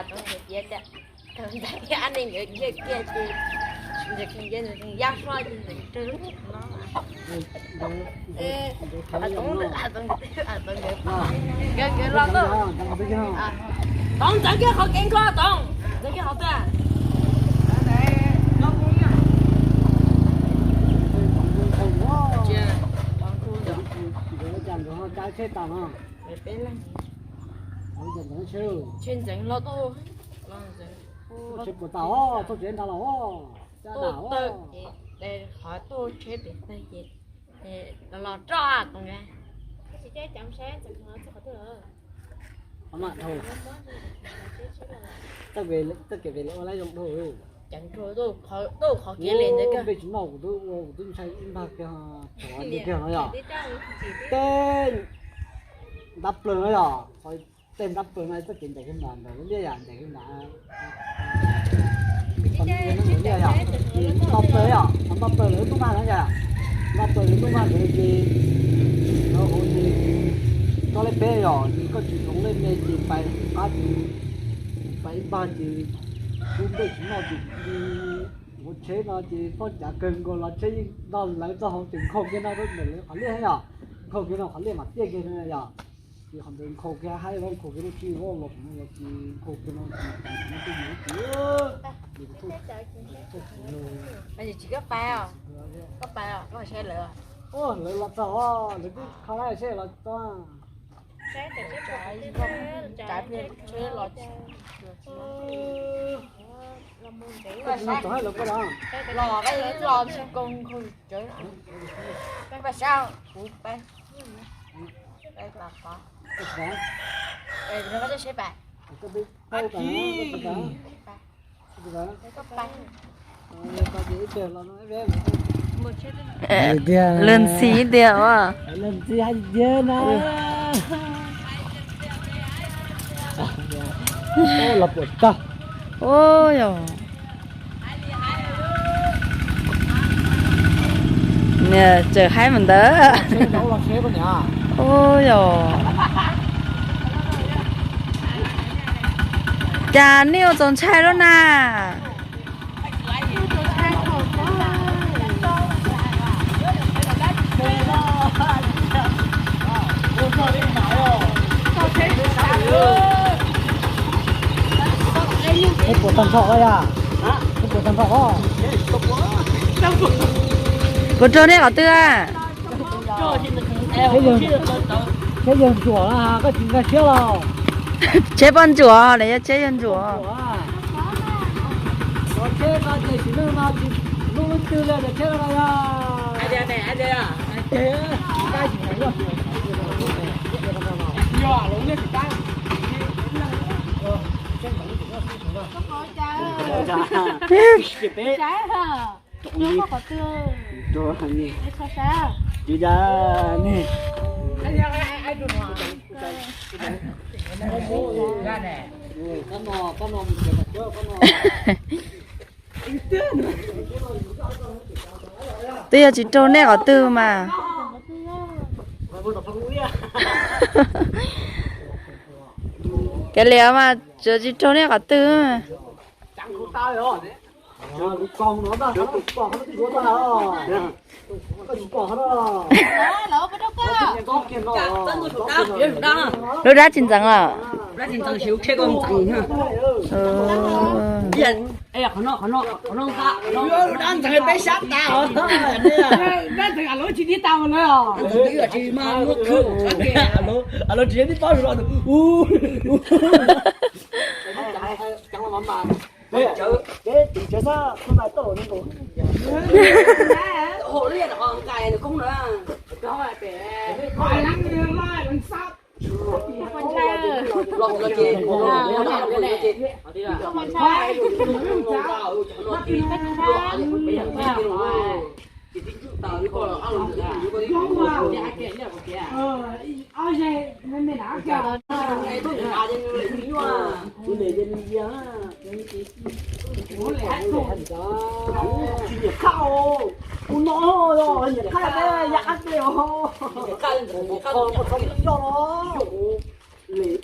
Toov tias, Toov ntxeev thiab Ab Neeg nkawd kiag kiag ces Ntxawm Kheej thiab Ntxawm Kheej yaj suab ces Ntxawm Kheej raug lub tsheb no. Toov, Toov nkawd, Toov nkawd los tuaj. Toov, ntxeev kiag qhov kev nkaus, Toov ntxeev kiag qhov twg. Tsheb ntxeev los tuaj, tsheb puas tau, txoj tsev nrad los, qhov tuaj tsheb pem tag ces los roj Toov nkawd. Txoj kev ve lawv ua lab zoo dhau. Ceev rau tuaj qhov kev li ntawd kawg. Peb tsis noj kuv twb ua kuv twb ntshai ib npag kiag, tsov ntawd kiag no yom. Tej ntab plaws no yom, tej ntab plaws no txoj kev ncaim kiag nram ntawm lub liaj yom, ncaim kiag nram liaj yom, ces npaj plaws yom, npaj plaws lawv lub ntuj vaj na yom, npaj plaws lawv lub ntuj vaj ntawd ces lawv hauv ces koj lej peb yom, ces koj tsis hloov lej me ces pais qab ces pais ib npag ces kuv npej tsis noj ces li ua tsheb no ces foj cav kawg nkaus los tsheb yeej noj lawv txoj hauv ces nkhaus kiag no rau ntawm lawv qhov liaj yom, nkhaus kiag no qhov liaj mam tiaj kiag yom. Ces qhov ntawd nkhaus kiag haib los nkhaus kiag lub tsheb voj los no yom, ces nkhaus kiag no ces tsis muaj tej yus ces tsis koj pais, koj pais koj saib lawv. Lawv los txog, lawv twb kho lawm seb los txog. Los los los tsis koo nkhaus tsawv. Pais saib kuv pais. Lwm ntxhi tiag os. Los puas tag. Ua yog niag tseem haib mus ntawd. Ua yog cas nej ua txaus ntshai lub na. Puas tag nrho yog? Puas tag nrho? Puas raug nej qhov twg? Tsheb yawg ntsuam, koj tsis nkag siab los? Tsheb poj ntsuam los yog tsheb yawg ntsuam? Tsheb no ces tsis lub no tsis lub twg li, tsheb no yog Twb yog tsis raug nej qhov twg mas. Kav liam mas tsuav tsis raug nej qhov twg. Lub dab tsis ntxeev los?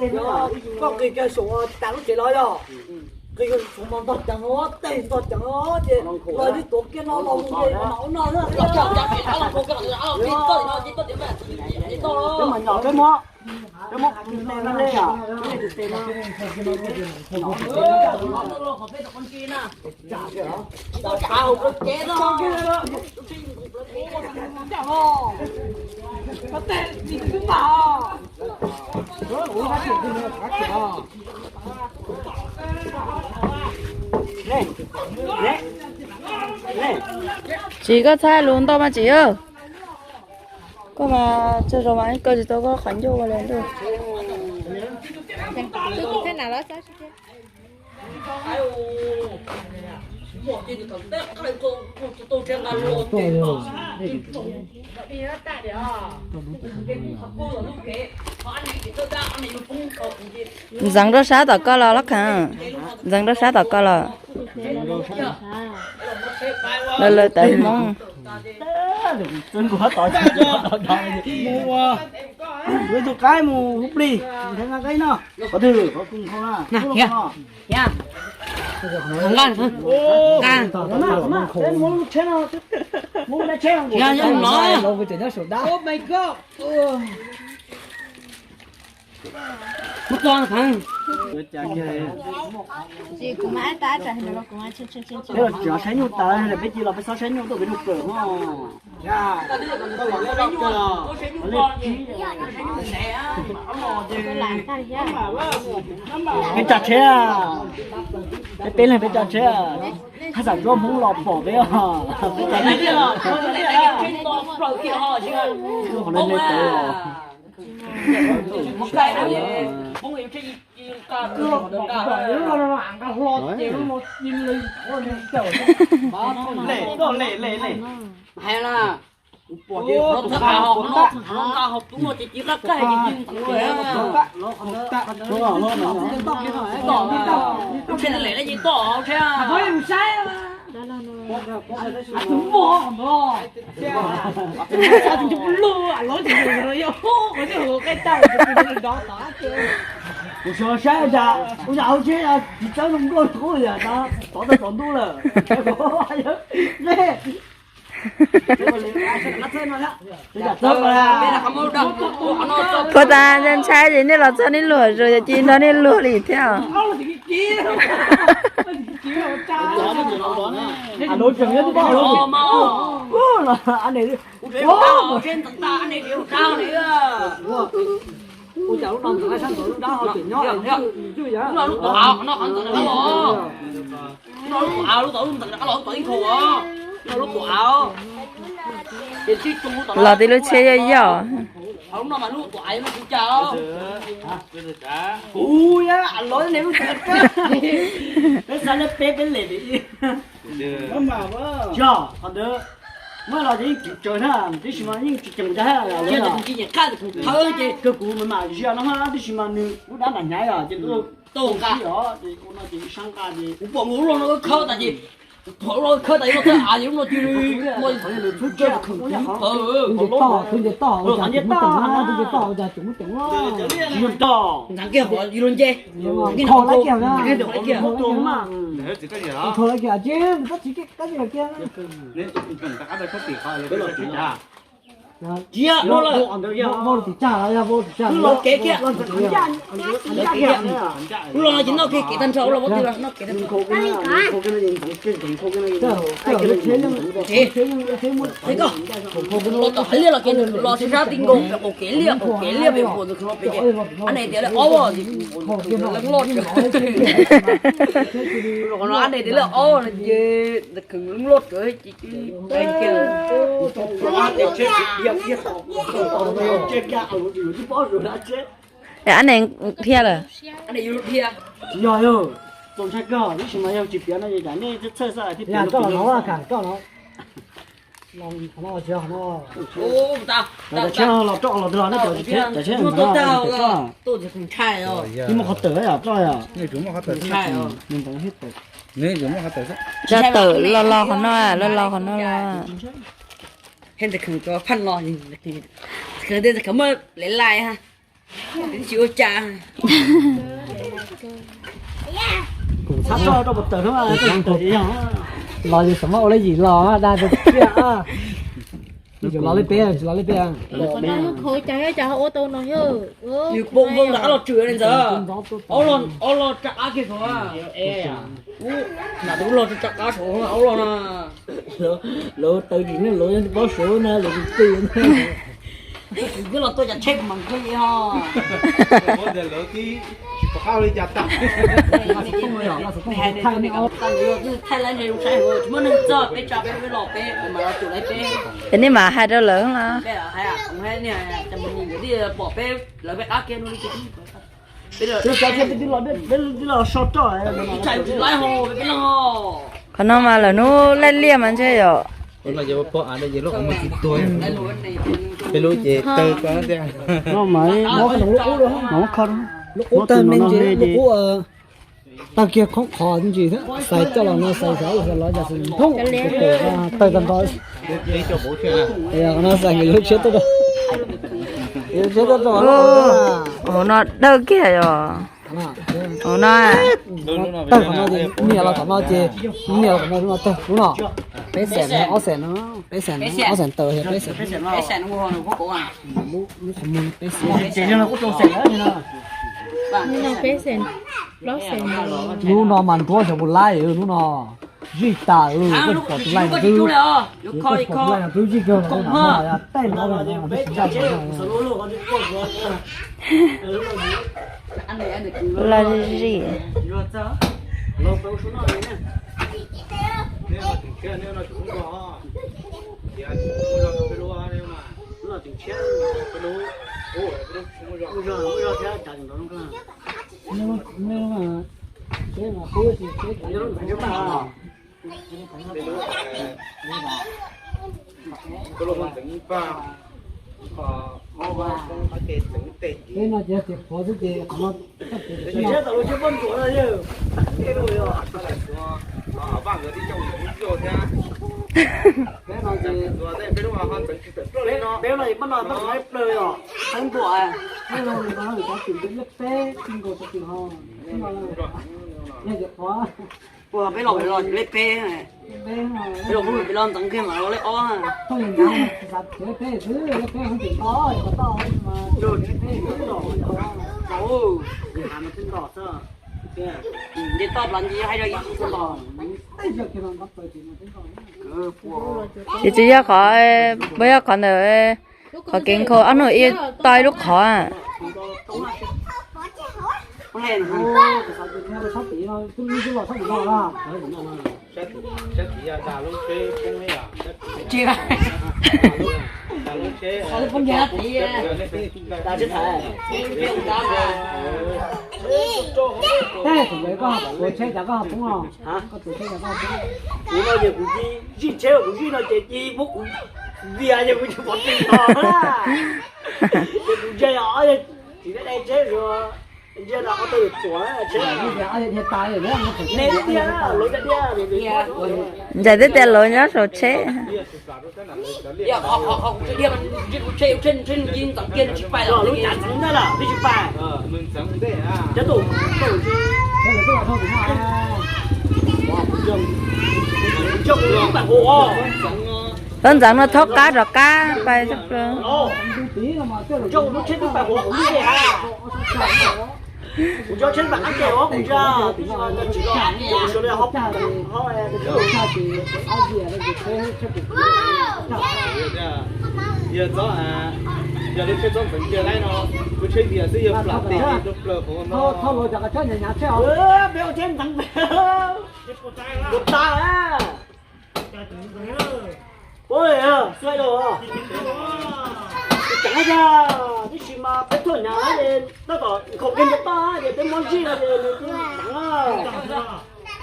Koj qis kiag saum tas lub tsev los yog? Qis kiag saum mas ntog ceev, tej ntog ceev ces los twb tuav kiag no los mus ces mam ua no. Peb mas nyom peb muab, peb muab tus tes no, peb tus tes no. Tsis, koj txhob lus ntau mas tsis. Koj mas tsaug zog mas koj tsis tau koj qhov ncauj ua li ntuj. Ntxeev rau sab tom koj los lab kheev, ntxeev rau sab tom koj los. Lawv, lawv tawv Hmoob. Tus qaib mus hu plig, nthe nqa qaib no. Qhov twg? Qhov kuv nkhau na. Peb los tsis saib nyuj tas, peb cia los peb txhob saib nyuj tuaj peb nug kawm no. Peb tsa tsheb, peb leeg peb tsa tsheb, haj xam tsuab Hmoob los pom peb os. Peb tsa tsheb, qhov no nej tawv os. Hais na, kuv pom ces qhov no, qhov no nqa hauv tub no ces ci qab kag ces yeej ntxeev lawm. Lub tsheb lem lawm yeej toj thiab. Tus muag no, tus muag loj, lov ces yog qhov tej hauv qaij tag, kuv sawv saib cas ua cas hauv tsheb tsis txawb zoo nkauj li yam no, tov tau tsaus ntuj lawm. Puas tas ntshai ces nej los txog nej luag zus, yog cia nrog nej luag li thiab. Los tib lub tsheb yoj yoj. Kuv, peb xav peb peb lem li. Yog qhov ntawd, muab los ces yeej tsis tsawg na, tab sis mas yeej tsis ceem ncaj thiab. Kawg kuv mas mam zia no, tab sis mas nws lub dab nram hnyav os ces tau nqa os, ces ua no ces sab nqa ces kuv pom nkaus lub no khawb tas ces, kuv pom lub no khawb tas no thawj av ces lub no cia li, no khawb tas khawb khawb pawg. Ntxeev kiag hov yus lub nce, ntxeev kiag hov kiag. Tsis yog, los kev kiag, los kev kiag. Ub, los no ces noj kiag kev tag nrho, ub, los muab twg los noj kev tag nrho. Koj, los tom hais liaj los kev los sab sab ti nkaus, pem qaum kev liaj, qaum kev liaj pem qaum ntawd los pem ces, ab ne tias lej ob, lej loj. Qhov no ab ne tias lej ob no ces ntawd kheev loj kawg ces, ab ne dhia lawm. Tsis yog, txaus ntshai kawg, tab sis mas yog tsis piav no ces nej txhawj xwb thiab. Los roj los twg los, nej cov tsis tsheb, cov tsheb ntawd, ntshai, muaj qhov tawm yom, roj yom. Roj tawm los los qhov no, los los qhov no los. Kheev muaj laiv laiv ha. Tsis ua cas. Kuv txhab roj rau pov tawm no, los yus xav muab ua lab yim los dag tiag. Tsis los li peb, tsis los li peb. Qhov no yog qhov cas, yog cas ho ua tau no yog. Yus pom npoo rov qab los tswm li ntawd. Ob los rov qab kiag tod. Nam tus los rov qab saud ob los na. Lawv taw tsis ne, lawv pob suav na, lawv tus twg na. Twb los tuaj cas tsheb mas kawg ho. Thaij lawv ntse zoo saib, tsis muaj neeg txog peb tsa peb los peb mam los tsum lawv peb. Es nej mam hais rau lawv los? Peb los hais, pom peb lawv peb qab kiag no li. Peb los so roj, tsis laib ho peb leeg ho. Qhov no mas lawm hnub laij liaj mas ntshe yom. Peb lub ces taw ko tiag. No mas muab lub qub, lub qub tawg me ntsis, lub qub tawg kiag khoob qhov ntsis thiab, xais coj los no xais xyov los cas xwb, thoob tawg tag nrho. No xais nkawd yuav tshiab tuaj rau, yuav tshiab tuaj rau. Hauv no dawb kiag yom. Hauv no, tawg qhov no ces, nias los qhov no, lub no tawg, lub no. Peb xees, ob xees no, peb xees no, ob xees tawm, peb xees. Lub no mas nruab xyov puas laib, lub no zij tas, koj pom tus laij no twb, koj pom tus laij no twb zij kawg, tej no tej no. Laj zij. Peb no ces tias qhuav xwb ces qhov no. Peb no ces, peb no pab no peb plaws os, peb ntuam, peb no cov twm peb lej peb tsis nkaus cov twm ho. Yog tias qhuav, peb los los lej peb, peb los peb los ntxeev kiag mas los lej ob. Nce toj plaws nce hais rau ib tug xwb los. Ces tsis yog qhov, puas yog qhov ntawm qhov kev nkhaus ob hnub ib toj ib lub qhov. Tej thaum ntawd koj tuav tsheb cas koj ho poob no? Koj tuav tsheb cas koj ho poob? Kuv no ces kuv zij tsheb, kuv zij no ces cia muab kuv vias ces kuv tsis pom tseeb no. Ces kuv ntsia ob, tsis dai tsheb, ntsia no ob tug tuav tsheb. Neb tiag, lawv tiag. Ntshai twb tias lawv nyob saum tsheb. Lub ntxeev no thaub qab rov qab pais. Yog txob, yog lub tsheb txob ntxeev kiag laib no, lub tsheb vias xwb yog plam teg rau plaws hauv no. Ua tas, ua tas, tib si mas peb thuam nyab tab tom nkhaus kiag ntawm toj ces peb muab zij no ces nws twb txeev,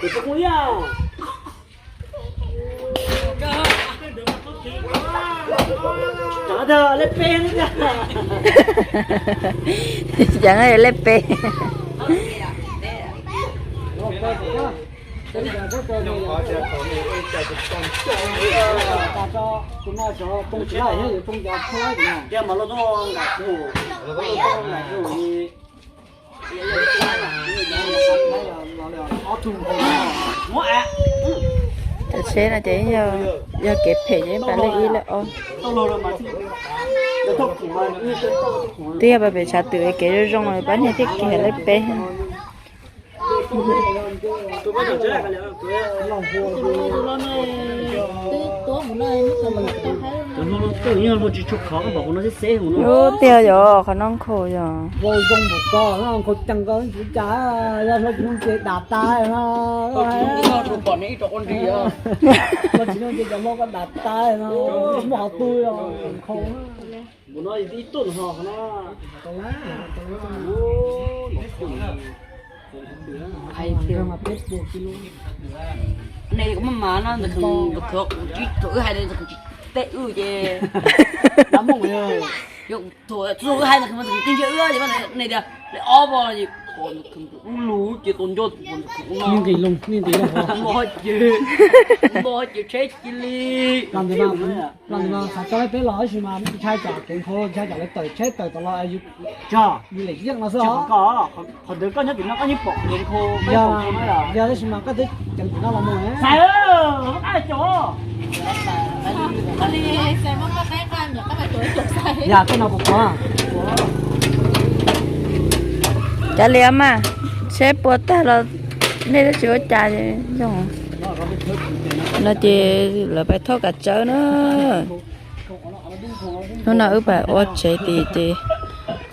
nws twb mus liaj. Cov lej peb, cov lej peb. Cov tsheb no ces yog kev phem ces pab leej ib leej ob. Twb yog pab pem tshav twm kev zoo zoo pab niag thiaj kiag leej peb. Ub tiag yog qhov no nkhaus yog. Ne kuv maj mam no ntawm kuv tsis thaum wb hais ntawd kuv tsis teb wb ces, thaum wb hais ntawd kuv tsis ntsia wb ces ne tias li ob vos ces ub lug ces tau nco tus nqis loo nqis loo ces tsheb cia li. Los ntawm no xav tso peb los tab sis mas ntshai tsam kev nkhaus ntshai tsam lawv tawm tsheb tawm tom los yus lem yeej no xwb os. Qhov ntawd koj nyob tim no koj yeej pom kev nkhaus. Yog tab sis mas koj twb ceev tim no los mus. Yog koj no puas pom? Kav liam mas, tsheb puas tag los nej twb tsis ua cas zoo. No ces lawv pais thauj kav tsawb na. Hnub no wb pais ua tsev tid ces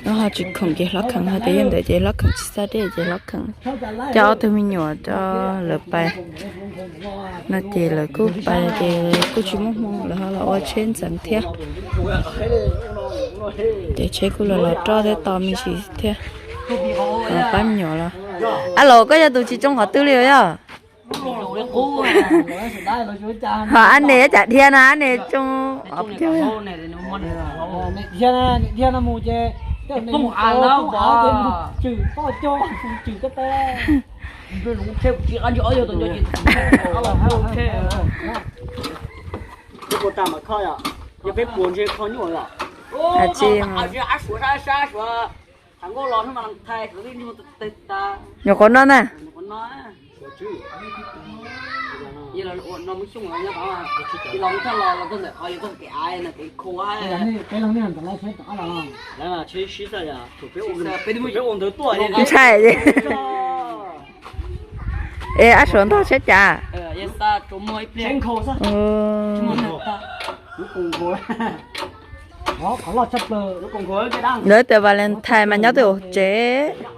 wb ho tsis khoom ces hlob kheev hais tias yog ntawd ces hlob kheev tsis xav deb ces hlob kheev coj ob tug me nyuam rau lawv pais. No ces lawv kuj pais ces kuj tsis muaj hmoo lawv ho los ua tsheb ntxeev thiab. Ces tsheb kuj los los roj thiab to me ntsis thiab. Pab me nyuam los. Ab los koj yog tus tsis tsoo qhov twg li os yog? Ho ab ne cas dhia no ab ne tsoo ob cag. Nyuam qhuav no na. Ntshai. Es ab suav ntog tsheb cas? Lawv tias Valentine mas nyob twj ywm tsev.